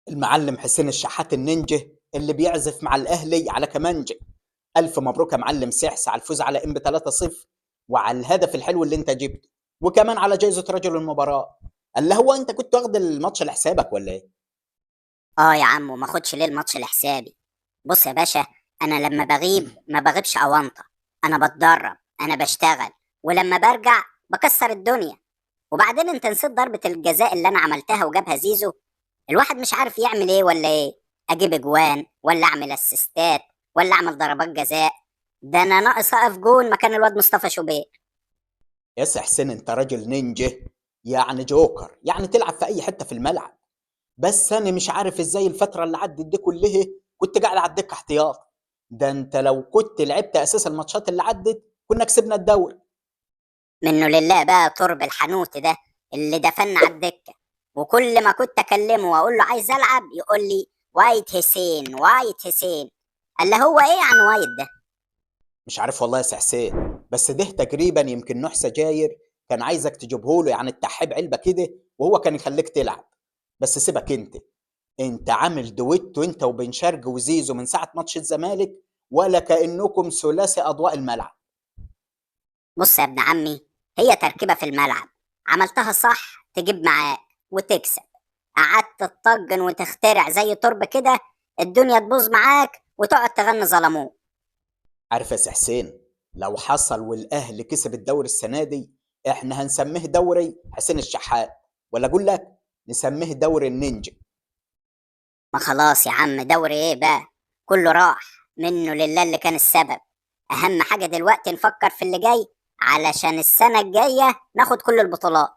المعلم حسين الشحات النينجا اللي بيعزف مع الاهلي على كمانجا. الف مبروك يا معلم سحس على الفوز على ام 3-0 وعلى الهدف الحلو اللي انت جبته، وكمان على جائزة رجل المباراة. اللي هو انت كنت واخد الماتش لحسابك ولا ايه؟ اه يا عم، وما اخدش ليه الماتش لحسابي؟ بص يا باشا، انا لما بغيب ما بغيبش اونطه، انا بتدرب، انا بشتغل، ولما برجع بكسر الدنيا. وبعدين انت نسيت ضربة الجزاء اللي انا عملتها وجابها زيزو. الواحد مش عارف يعمل ايه ولا ايه، اجيب اجوان ولا اعمل اسيستات ولا اعمل ضربات جزاء؟ ده انا ناقص اقف جون مكان الواد مصطفى شوبير. يا سي حسين انت راجل نينجا، يعني جوكر، يعني تلعب في اي حتة في الملعب. بس انا مش عارف ازاي الفترة اللي عدت دي كلها كنت قاعد على الدكة احتياط. ده انت لو كنت لعبت اساس الماتشات اللي عدت كنا كسبنا الدوري. منه لله بقى ترب الحنوت ده اللي دفن على الدكة، وكل ما كنت اكلمه واقول له عايز العب يقول لي wait حسين wait حسين. قال له هو ايه عن wait ده؟ مش عارف والله يا سي حسين، بس ده تقريبا يمكن نوح سجاير كان عايزك تجيبه له، يعني التحيب علبة كده وهو كان يخليك تلعب. بس سيبك انت عامل دويتو انت وبن شرقي وزيزو من ساعة ماتش الزمالك، ولا كانكم ثلاثي اضواء الملعب. بص يا ابن عمي، هي تركيبه في الملعب، عملتها صح تجيب معاك وتكسب، قعدت تطجن وتخترع زي ترب كده الدنيا تبوظ معاك وتقعد تغني ظلموه. عارف يا سي حسين، لو حصل والاهلي كسب الدوري السنة دي احنا هنسميه دوري حسين الشحات، ولا اقول لك نسميه دوري النينجا. ما خلاص يا عم، دوري ايه بقى، كله راح منه لله اللي كان السبب. اهم حاجة دلوقتي نفكر في اللي جاي علشان السنة الجاية ناخد كل البطولات.